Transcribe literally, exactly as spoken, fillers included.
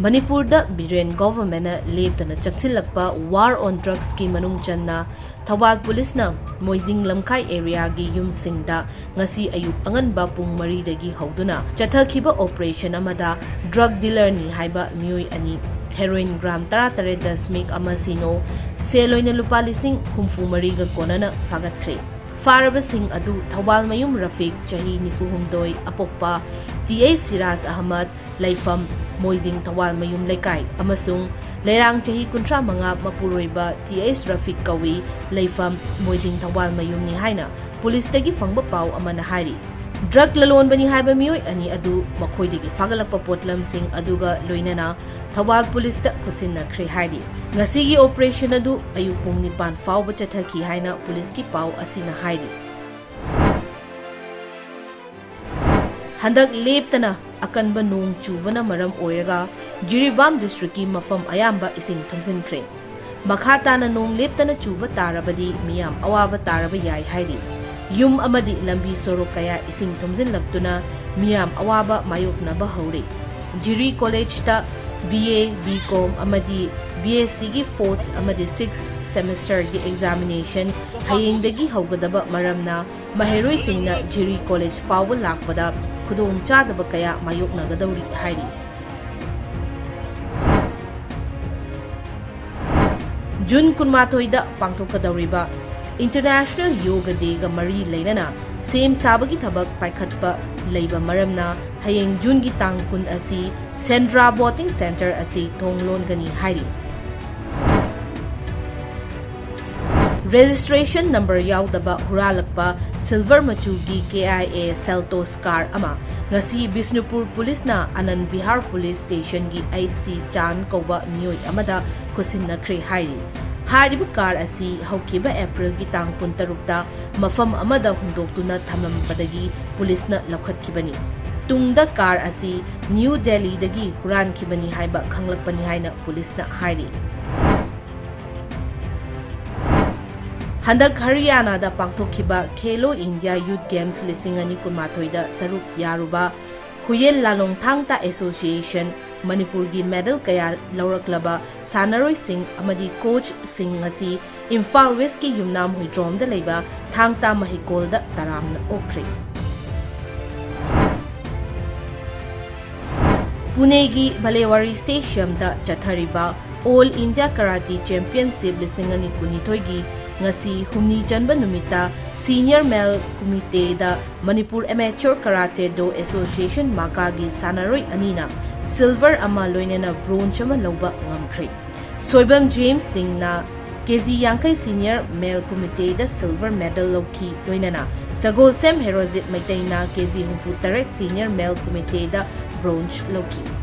ꯃꯅꯤꯄꯨꯔꯗ ꯕꯤꯔꯦꯟ ꯒꯣꯚꯔꯟꯃꯦꯟꯠꯅ ꯂꯦꯞꯇꯅ ꯆꯪꯁꯤꯜꯂꯛꯄ war on drugsꯀꯤ ꯃꯅꯨꯡ ꯆꯟꯅ ꯊꯧꯕꯥꯜ ꯄꯨꯂꯤꯁꯅ ꯃꯣꯏꯖꯤꯡ ꯂꯝꯈꯥꯏ ꯑꯦꯔꯤꯌꯥꯒꯤ ꯌꯨꯝꯁꯤꯡꯗ ꯉꯁꯤ ꯑꯌꯨꯛ ꯑꯉꯟꯕ ꯄꯨꯡ ꯃꯔꯤꯗꯒꯤ ꯍꯧꯗꯨꯅ ꯆꯠꯊꯈꯤꯕ ꯑꯣꯄꯔꯦꯁꯟ ꯑꯃꯗ ꯗ꯭ꯔꯒ ꯗꯤꯂꯔꯅꯤ ꯍꯥꯏꯕ ꯃꯤꯑꯣꯏ ꯑꯅꯤ, ꯍꯦꯔꯣꯏꯟ ꯒ꯭ꯔꯥꯝ ꯇꯔꯥꯇꯔꯦꯠ ꯗꯁꯃꯤꯛ ꯑꯃ ꯁꯤꯅꯣ, ꯁꯦꯜ ꯑꯣꯏꯅ ꯂꯨꯄꯥ ꯂꯤꯁꯤꯡ ꯍꯨꯝꯐꯨ ꯃꯔꯤꯒ ꯀꯣꯟꯅꯅ ꯐꯥꯒꯠꯈ꯭ꯔꯦ꯫ ꯐꯥꯔꯕꯁꯤꯡ ꯑꯗꯨ ꯊꯧꯕꯥꯜꯃꯌꯨꯝ ꯔꯐꯤꯛ, ꯆꯍꯤ ꯅꯤꯐꯨ ꯍꯨꯝꯗꯣꯏ, ꯑꯄꯣꯛꯄ ꯇꯤ ꯑꯩꯆ ꯁꯤꯔꯥꯖ ꯑꯍꯃꯗ, ꯂꯩꯐꯝ ꯃꯣꯏꯖꯤꯡ ꯊꯧꯕꯥꯜꯃꯌꯨꯝ ꯂꯩꯀꯥꯏ, ꯑꯃꯁꯨꯡ ꯂꯩꯔꯥꯡ, ꯆꯍꯤ ꯀꯨꯟꯊ꯭ꯔꯥ ꯃꯉꯥ, ꯃꯄꯨꯔꯣꯏꯕ ꯇꯤ ꯑꯩꯆ ꯔꯐꯤꯛ ꯀꯧꯏ, ꯂꯩꯐꯝ ꯃꯣꯏꯖꯤꯡ ꯊꯧꯕꯥꯜꯃꯌꯨꯝꯅꯤ ꯍꯥꯏꯅ ꯄꯨꯂꯤꯁꯇꯒꯤ ꯐꯪꯕ ꯄꯥꯎ ꯑꯃꯅ ꯍꯥꯏꯔꯤ꯫ ꯗ꯭ꯔꯒ ꯂꯂꯣꯟꯕꯅꯤ ꯍꯥꯏꯕ ꯃꯤꯑꯣꯏ ꯑꯅꯤ ꯑꯗꯨ ꯃꯈꯣꯏꯗꯒꯤ ꯐꯥꯒꯠꯂꯛꯄ ꯄꯣꯠꯂꯝꯁꯤꯡ ꯑꯗꯨꯒ ꯂꯣꯏꯅꯅ ꯊꯧꯕꯥꯜ ꯄꯨꯂꯤꯁꯇ ꯈꯨꯠꯁꯤꯟꯅꯈ꯭ꯔꯦ ꯍꯥꯏꯔꯤ꯫ ꯉꯁꯤꯒꯤ ꯑꯣꯄꯔꯦꯁꯟ ꯑꯗꯨ ꯑꯌꯨꯛ ꯄꯨꯡ ꯅꯤꯄꯥꯟ ꯐꯥꯎꯕ ꯆꯠꯊꯈꯤ ꯍꯥꯏꯅ ꯄꯨꯂꯤꯁꯀꯤ ꯄꯥꯎ ꯑꯁꯤꯅ ꯍꯥꯏꯔꯤ꯫ ꯍꯟꯗꯛ ꯂꯦꯞꯇꯅ ꯑꯀꯟꯕ ꯅꯣꯡ ꯆꯨꯕꯅ ꯃꯔꯝ ꯑꯣꯏꯔꯒ ꯖꯤꯔꯤꯕꯥꯝ ꯗꯤꯁꯇ꯭ꯔꯤꯛꯀꯤ ꯃꯐꯝ ꯑꯌꯥꯝꯕ ꯏꯁꯤꯡ ꯊꯨꯝꯖꯤꯟꯈ꯭ꯔꯦ꯫ ꯃꯈꯥ ꯇꯥꯅ ꯅꯣꯡ ꯂꯦꯞꯇꯅ ꯆꯨꯕ ꯇꯥꯔꯕꯗꯤ ꯃꯤꯌꯥꯝ ꯑꯋꯥꯕ ꯇꯥꯔꯕ ꯌꯥꯏ ꯍꯥꯏꯔꯤ꯫ ꯌꯨꯝ ꯑꯃꯗꯤ ꯂꯝꯕꯤ ꯁꯣꯔꯣꯛ ꯀꯌꯥ ꯏꯁꯤꯡ ꯊꯨꯝꯖꯤꯜꯂꯛꯇꯨꯅ ꯃꯤꯌꯥꯝ ꯑꯋꯥꯕ ꯃꯥꯌꯣꯛꯅꯕ ꯍꯧꯔꯦ꯫ ꯖꯤꯔꯤ ꯀꯣꯂꯦꯖꯇ ꯕꯤ ꯑꯦ, ꯕꯤ ꯀꯣꯝ ꯑꯃꯗꯤ ꯕꯤ ꯑꯦꯁ ꯁꯤꯒꯤ fourth ꯑꯃꯗꯤ sixth semesterꯒꯤ examination ꯍꯌꯦꯡꯗꯒꯤ ꯍꯧꯒꯗꯕ ꯃꯔꯝꯅ ꯃꯍꯩꯔꯣꯏꯁꯤꯡꯅ ꯖꯤꯔꯤ ꯀꯣꯂꯦꯖ ꯐꯥꯎꯕ ꯂꯥꯛꯄꯗ ꯈꯨꯗꯣꯡꯆꯥꯗꯕ ꯀꯌꯥ ꯃꯥꯌꯣꯛꯅꯒꯗꯧꯔꯤ ꯍꯥꯏꯔꯤ꯫ ꯖꯨꯟ ꯀꯨꯟꯃꯥꯊꯣꯏꯗ ꯄꯥꯡꯊꯣꯛꯀꯗꯧꯔꯤꯕ International Yoga Dayꯒ ꯃꯔꯤ ꯂꯩꯅꯅ ꯁꯦꯝ ꯁꯥꯕꯒꯤ ꯊꯕꯛ ꯄꯥꯏꯈꯠꯄ ꯂꯩꯕ ꯃꯔꯝꯅ ꯍꯌꯦꯡ ꯖꯨꯟꯒꯤ ꯇꯥꯡ ꯀꯨꯟ ꯑꯁꯤ ꯁꯦꯟꯗ꯭ꯔꯥ ꯕꯣꯇꯤꯡ ꯁꯦꯟꯇꯔ ꯑꯁꯤ ꯊꯣꯡ ꯂꯣꯟꯒꯅꯤ ꯍꯥꯏꯔꯤ꯫ Registration number ꯌꯥꯎꯗꯕ ꯍꯨꯔꯥꯜꯂꯛꯄ silver ꯃꯆꯨꯒꯤ K I A Seltos car ꯑꯃ ꯉꯁꯤ ꯕꯤꯁꯅꯨꯄꯨꯔ ꯄꯨꯂꯤꯁꯅ ꯑꯅꯟꯗ ꯕꯤꯍꯥꯔ ꯄꯨꯂꯤꯁ ꯁ꯭ꯇꯦꯁꯟꯒꯤ eight C ꯆꯥꯟ ꯀꯧꯕ ꯃꯤꯑꯣꯏ ꯑꯃꯗ ꯈꯨꯠꯁꯤꯟꯅꯈ꯭ꯔꯦ ꯍꯥꯏꯔꯤ꯫ ꯍꯥꯏꯔꯤꯕ car ꯑꯁꯤ ꯍꯧꯈꯤꯕ ꯑꯦꯄ꯭ꯔꯤꯜꯒꯤ ꯇꯥꯡ ꯀꯨꯟꯇꯔꯨꯛꯇ ꯃꯐꯝ ꯑꯃꯗ ꯍꯨꯟꯗꯣꯛꯇꯨꯅ ꯊꯝꯂꯝꯕꯗꯒꯤ ꯄꯨꯂꯤꯁꯅ ꯂꯧꯈꯠꯈꯤꯕꯅꯤ꯫ ꯇꯨꯡꯗ car ꯑꯁꯤ ꯅ꯭ꯌꯨ ꯗꯦꯜꯂꯤꯗꯒꯤ ꯍꯨꯔꯥꯟꯈꯤꯕꯅꯤ ꯍꯥꯏꯕ ꯈꯪꯂꯛꯄꯅꯤ ꯍꯥꯏꯅ ꯄꯨꯂꯤꯁꯅ ꯍꯥꯏꯔꯤ꯫ ꯍꯟꯗꯛ ꯍꯔꯤꯌꯥꯅꯥꯗ ꯄꯥꯡꯊꯣꯛꯈꯤꯕ ꯈꯦꯂꯣ ꯏꯟꯗꯤꯌꯥ ꯌꯨꯊ ꯒꯦꯝꯁ ꯂꯤꯁꯤꯡ ꯑꯅꯤ ꯀꯨꯟꯃꯥꯊꯣꯏꯗ ꯁꯔꯨꯛ ꯌꯥꯔꯨꯕ ꯍꯨꯌꯦꯟ ꯂꯥꯂꯣꯡ ꯊꯥꯡ ꯇꯥ ꯑꯦꯁꯣꯁꯤꯌꯦꯁꯟ, ꯃꯅꯤꯄꯨꯔꯒꯤ medal ꯀꯌꯥ ꯂꯧꯔꯛꯂꯕ ꯁꯥꯟꯅꯔꯣꯏꯁꯤꯡ ꯑꯃꯗꯤ coachꯁꯤꯡ ꯉꯁꯤ ꯏꯝꯐꯥꯜ Westꯀꯤ ꯌꯨꯝꯅꯥꯝ ꯍꯨꯏꯗ꯭ꯔꯣꯝꯗ ꯂꯩꯕ ꯊꯥꯡ ꯇꯥ ꯃꯍꯩꯀꯣꯜꯗ ꯇꯔꯥꯝꯅ ꯑꯣꯛꯈ꯭ꯔꯦ꯫ ꯄꯨꯅꯦꯒꯤ ꯕꯂꯦꯋꯥꯔꯤ Stadiumꯗ ꯆꯠꯊꯔꯤꯕ All India Karate Championship ꯂꯤꯁꯤꯡ ꯑꯅꯤ ꯀꯨꯟꯅꯤꯊꯣꯏꯒꯤ ꯉꯁꯤ ꯍꯨꯝꯅꯤ ꯆꯟꯕ ꯅꯨꯃꯤꯠꯇ Senior Male Kumiteda Manipur Amateur Karate Do Association, ꯃꯥꯀꯥꯒꯤ ꯁꯥꯟꯅꯔꯣꯏ ꯑꯅꯤꯅ silver ꯑꯃ ꯂꯣꯏꯅꯅ bronze ꯑꯃ ꯂꯧꯕ ꯉꯝꯈ꯭ꯔꯦ꯫ ꯁꯣꯏꯕꯝ ꯖꯦꯝꯁ ꯁꯤꯡꯅ ꯀꯦꯖꯤ ꯌꯥꯡꯈꯩ Senior Male Kumiteda silver medal ꯂꯧꯈꯤ, ꯂꯣꯏꯅꯅ ꯁꯒꯣꯜꯁꯦꯝ ꯍꯦꯔꯣꯖꯤꯠ ꯃꯩꯇꯩꯅ ꯀꯦꯖꯤ ꯍꯨꯝꯐꯨ ꯇꯔꯦꯠ Senior Male Kumiteda bronze ꯂꯧꯈꯤ꯫